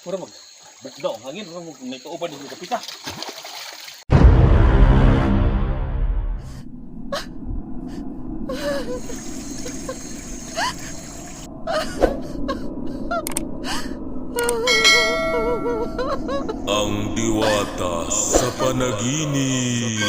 Mura mag bugnaw ang hangin, mura mag may kauban din kapita. Ang Diwata sa Panaginip.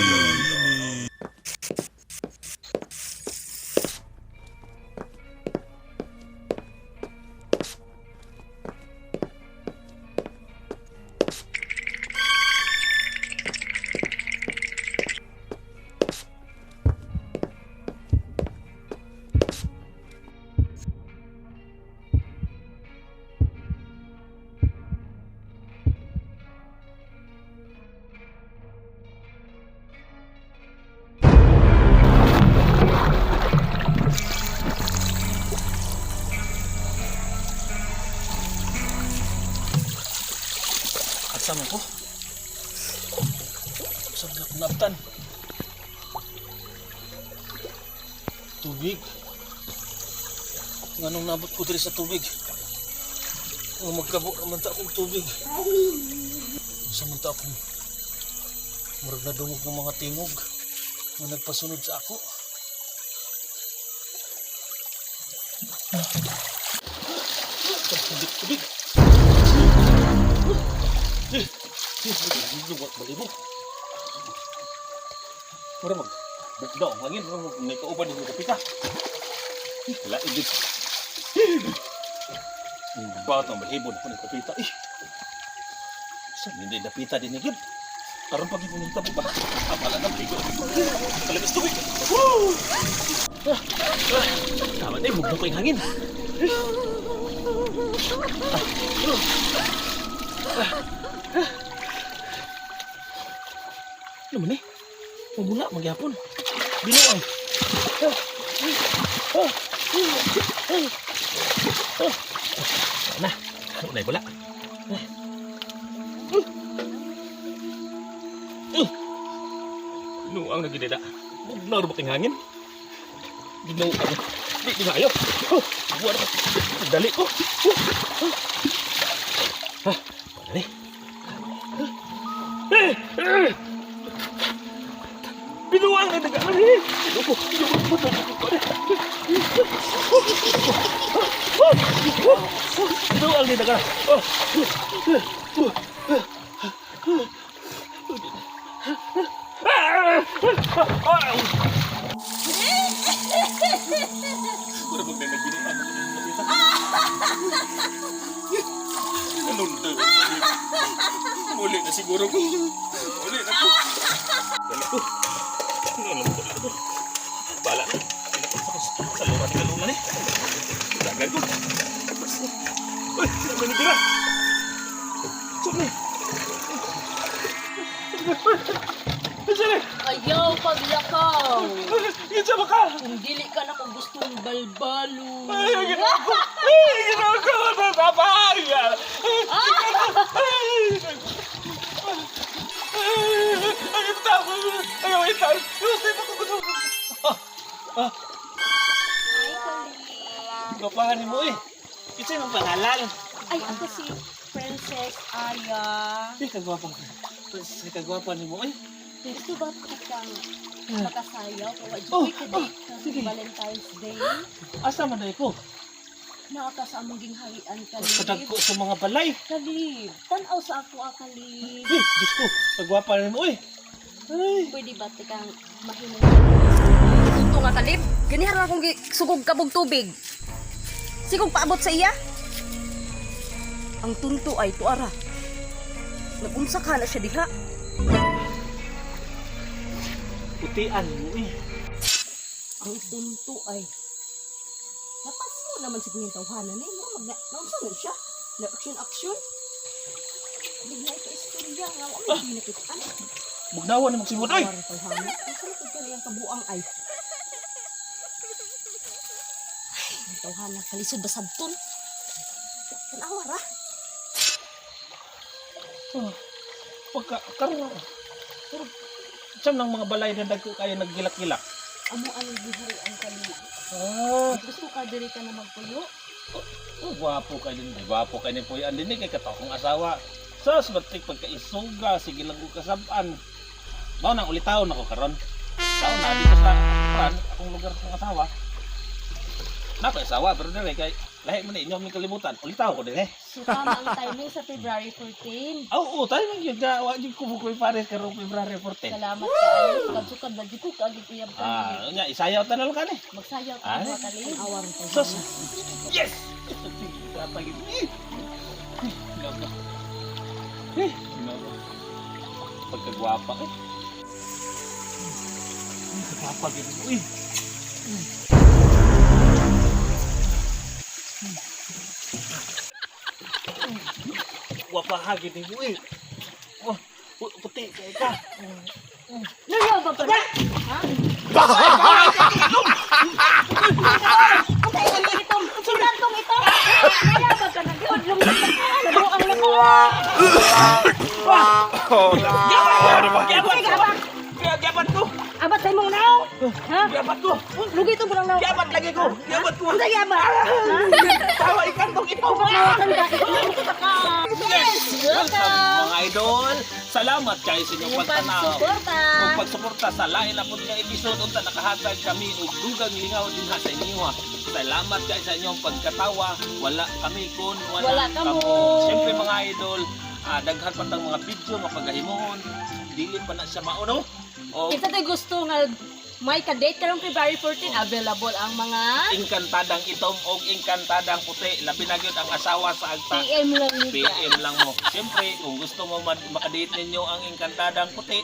Asa man ko? Sa mga kunaptan. Tubig. Nganong nabot ko diri sa tubig? Nga magkabo naman ta akong tubig. Sa man ta akong murag nadungog ng mga tingog nga nagpasunod sa ako. Tubig, tubig. Luwat balibo. Mura mag bugnaw ang hangin, mura mag may kauban din kapita. Lain din. Ang bata malibon ako ng kapita. Eh. Sa hindi napita din ni Gib. Karon pag ito ba? Abala na maligo. Kalabas tubig. Woo! Ah, ah, tama na, bugnaw ko yung hangin. Ano man eh? Mamula, magyapon. Binuang. Ah, ah, ah, ah. Na, ano na bula? Ah. Ah. Binuang na gidida. Bugnaw ra ba king hangin? Binuang. Di, di nga ayo. Oh, buwan ako. Dali ko. Oh, oh. Ah, wala ni. Eh, eh. Binuang na daga. Eh, ko, ko, ko, Binuang na daga. Oh. Pura pag may nagbinuang. Nalundag. Muli na siguro ko. Muli na ko. Dali ko. Ano ko ko. Bala na. Sa lura ni kalungan eh. Dagan ko. Uy, sino ba nitira? Sino ni? Sino ni? Ayaw paglakaw. Kinsa ba ka? Kung dili ka na kung gustong balbalo. Ay, ginawa ko. Ay, ginawa ko. Tatapay! Ay, ay, ay, ay, ay, Ay, Kalib. Gwapahan mo eh. Kinsa imong pangalan? Ay, ako si Princess Aya. Ay, kagwapa. Princess, kagwapa nimo eh. Gusto ba kitang makasayaw? Kawa Oh, oh, ka oh, ka sige. Valentine's Day. Asa man ko? Naa ka sa among gingharian, Kalib. Kadagko sa mga balay. Kalib, tan-aw sa ako, ah, Kalib. Eh, Diyos ko, kagwapa nimo eh. Ay, Pwede ba tikang mahinong? Tunto nga kalib. Ganihan akong sugog kabog tubig. Sigog paabot sa iya. Ang tunto ay tuara. Nagunsa ka na siya diha. putian mo eh. Ang tunto ay napasmo naman siguro yung tawhanan eh. Mura mag naunsa man siya. Na action action. Bigla ito istorya nga wa may ginakitaan. Bugnawan ni magsimod oy. Tuara tawhana. Unsa man pud ang kabuang ay. Ay, ang tawhana kalisod ba sabton? Tanawa ra. Oh, pagka karon pero saan ng mga balay na dagko kayo naggilak-gilak? Amo anong giharian, Kalib. Ah, Gusto ka diri ka na magpuyo? Oh, gwapo kay din. Gwapo kay ni Puyan din eh, kay kato akong asawa. Sus, batik pagkaisuga, sige lang ko kasab-an. Mao nang ulitaon ako karon. Taon na dito sa kuan, akong lugar sa asawa. Nako asawa pero dire kay lahi man ni inyo aming kalibutan. Ulitaw ko dire. So tama ang timing sa February 14. Oo, tayo man gyud ka wa gyud ko ko Paris karong February 14. Salamat kaayo. Sukad-sukad na di ko kaagig uyab ka. Ah, nya isayaw ta na lang kani. Magsayaw ta Ay. mga kalim. Awar tayo. Sus. Yes. Tatagin. Eh. Eh, Gago. Eh, gago. Pagkagwapa eh. Ay, kagwapa gyud mo eh. Gwapa ha gyud mo eh. Oh, puti kay ka. Luyo ba pa? Ha? Itong itong ito. Kaya ba ka nag-iod ang Giabat! Sige, Giabat ko! Abat sa imong naong. Ha? Giabat ko! Lugi itong burang naong. Giabat lagi ko! Giabat ko! Unsa giabat? Ha? Tawa ikan tong ito! Upat na ka. Yes! Welcome mga idol! Salamat kayo sa inyong Inyong pagtanaw. pagsuporta. Ug pagsuporta sa lain na pud nga episode unta nakahatag kami og dugang lingaw dinha sa inyo. Salamat kayo sa inyong pagkatawa. Wala kami kun wala, Wala kamo. Siyempre mga idol, daghan pa tang mga video nga pagahimuon. Dili pa na siya mauno. O Kinsa tay gusto nga may ka-date karong February 14, available ang mga engkantadang itom og engkantadang puti. Labi na gyud ang asawa sa agta. PM lang ni PM lang mo. Siyempre, kung gusto mo makadate ninyo ang engkantadang puti,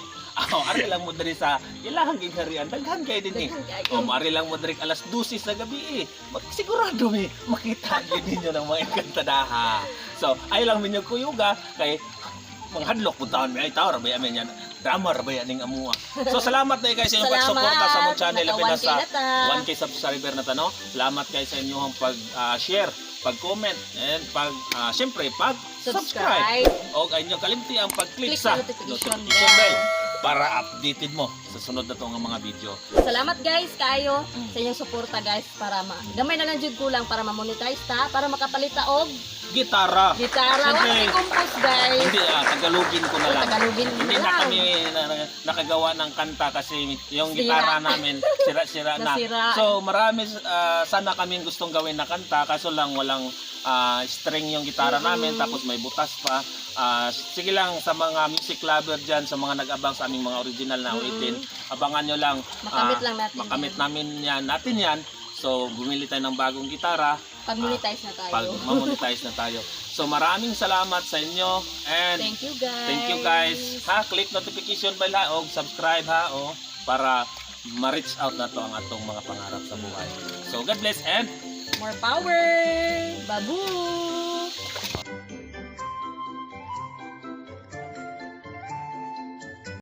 oh, ari lang mo diri sa ilahang gingharian. Daghan kay din eh. Daghan kaayo. O, ari lang mo diri alas 12 sa gabi eh. Sigurado mi makita gyud ninyo ng mga engkantadaha. So, ay lang minyo kuyuga kay manghadlok pud taon mi ay tawo ra ba amin yan. Drama ra ba yan ning amua. So salamat na kay sa inyong Salamat. pagsuporta sa among channel Naka labi na 1K sa na ta. 1K subscriber na ta, no. Salamat kay sa inyong pag-share, pag-comment and pag syempre pag subscribe. Subscribe. O ay inyong kalimti ang pag-click Click sa sa notification notification bell. bell para updated mo sa sunod na tong mga video. Salamat guys kayo sa inyong suporta guys para ma gamay na lang jud kulang para ma-monetize ta para makapalit ta og Gitara. gitara. Wala Siyempre, may compose guys. Hindi Tagalogin ko na lang. Tagalogin mo Hindi na na lang. kami nakagawa ng kanta kasi yung Sira. gitara namin sira-sira na. Nasira. So marami sana kaming gustong gawin na kanta kaso lang walang string yung gitara namin tapos may butas pa. Sige lang sa mga music lover dyan, sa mga nag-abang sa aming mga original na ulitin, abangan nyo lang. Makamit lang natin Makamit yan. namin yan, natin yan. So bumili tayo ng bagong gitara Pag monetize na tayo. pag mamonetize na tayo. So maraming salamat sa inyo and Thank you guys. thank you guys. Ha, click notification bell ha og subscribe ha o para ma-reach out na to ang atong mga pangarap sa buhay. So God bless and More power. Babu.